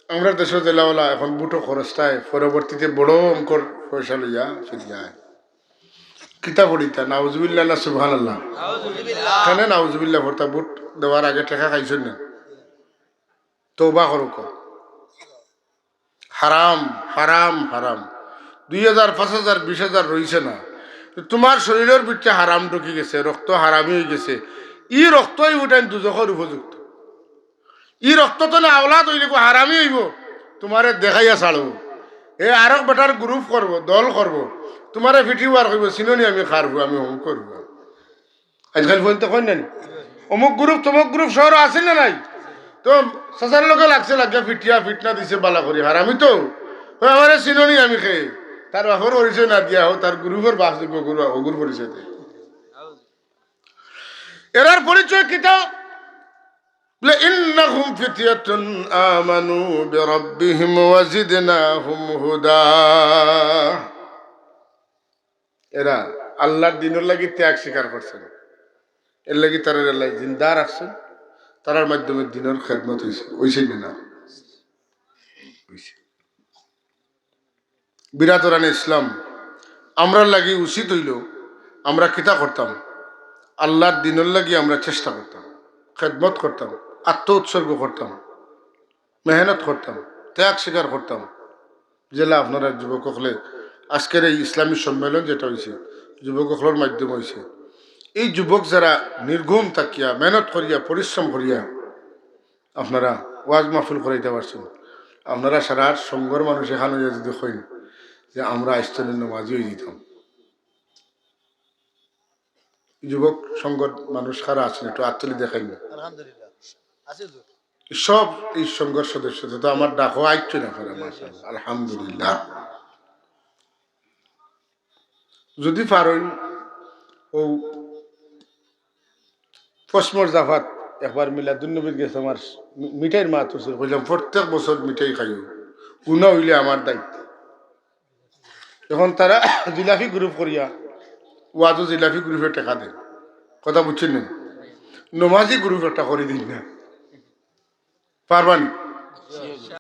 আমরার দেশর যেলা অলা এখন ভোটও খরচ থায়, পরবর্তীতে বড় অঙ্কর পয়সা লইয়া ফিরিয়া আয়। কিতা পড়িতা? নাউজুবিল্লাহ না সুবহানাল্লাহ? কেনে নাউজুবিল্লাহ পড়তা? ভোট দেওয়ার আগে টেকা খাইছইন না? তওবা করো কও। হারাম, হারাম, হারাম। দুই হাজার, পাঁচ হাজার, বিশ হাজার রইছে না, তো তোমার শরীরর ভিতরে হারাম ঢুকি গেছে, রক্ত হারামি অই গেছে। ই রক্তই উঠাইন দুজখর উপযুক্ত। ই রক্ত তো না আওলাদ অইলে কো হারামি অইবো, তোমারে দেখাইয়া ছাড়বো। হে আরক বেটার গ্রুপ করবো, দল করবো, তোমারে ফিটিবার কইবো, "চিনো নি আমি কার ফুয়া, আমি অমুকর ফুয়া।" আজকাল ফোন তো কইন না নি? অমুক গ্রুপ, তমুক গ্রুপ শহর আছে না নাই? তো চাচার লগে লাগছে, লাগিয়া ফিটিয়া ফিটনা দিছে বালা করি। হারামি তো। কয়, "আমারে চিনো নি আমি কে?" তার বাপর পরিচয় না দিয়া হো, তার গ্রুপর বাপ যোগ্য গুরু, অগুর পরিচয় দে। এরার পরিচয় কিতা? বলে, "ইন্নাহুম ফিতয়াতুন আমানু বিরাব্বিহিম ওয়া জিদনাহুম হুদা।" এরা আল্লাহর দ্বীনর লাগি ত্যাগ স্বীকার করছে না, এর লাগি তারারে আল্লায় জিন্দা রাখছে, তারার মাধ্যমে দ্বীনর খেদমত অইছে, অইছে না? অইছে। বিরাদরানে ইসলাম, আমরার লাগি উচিত অইলো আমরা কিতা করতাম? আল্লাহর দ্বীনর লাগি আমরা চেষ্টা করতাম, খেদমত করতাম, আত্ম উৎসর্গ করতাম, মেহনত করতাম, ত্যাগ স্বীকার করতাম। যেলা আপনারা যুবক অকলে আজকের এই ইসলামী সম্মেলন যেটা অইছে, যুবক অকলর মাধ্যমে অইছে। এই যুবক যারা নির্ঘুম থাকিয়া, মেহনত করিয়া, পরিশ্রম করিয়া আপনারা ওয়াজ মাহফিল করাইতা পারছইন, আপনারা সারা সংঘর মানুষ এখান অইয়া যদি কইন যে আমরা আইজ থনে নমাজি অই যিতাম, যুবক সংঘর মানুষ কারা আছইন একটু আত তুলি দেখাইন না। আলহামদুলিল্লাহ, আছে হুজুর। সব এই সংঘর সদস্য তো আমার ডাকো আইতো না পারে, মাশাআল্লাহ, আলহামদুলিল্লাহ। যদি পারইন, ও পশমর জাফাত একবার মিলাদুন্নবীর গেছে আমার মি-, মিঠাইর মাত অইছিল, কইলাম, "প্রত্যেক বছর মিঠাই খাইও, গুনা অইলে আমার দায়িত্ব।" এখন তারা জিলাপি গ্রুপ করিয়া, ওয়াজও জিলাপি গ্রুপে টেকা দেন, কথা বুঝছইন নি? নমাজি গ্রুপ একটা করি দিন না, পারবা নি?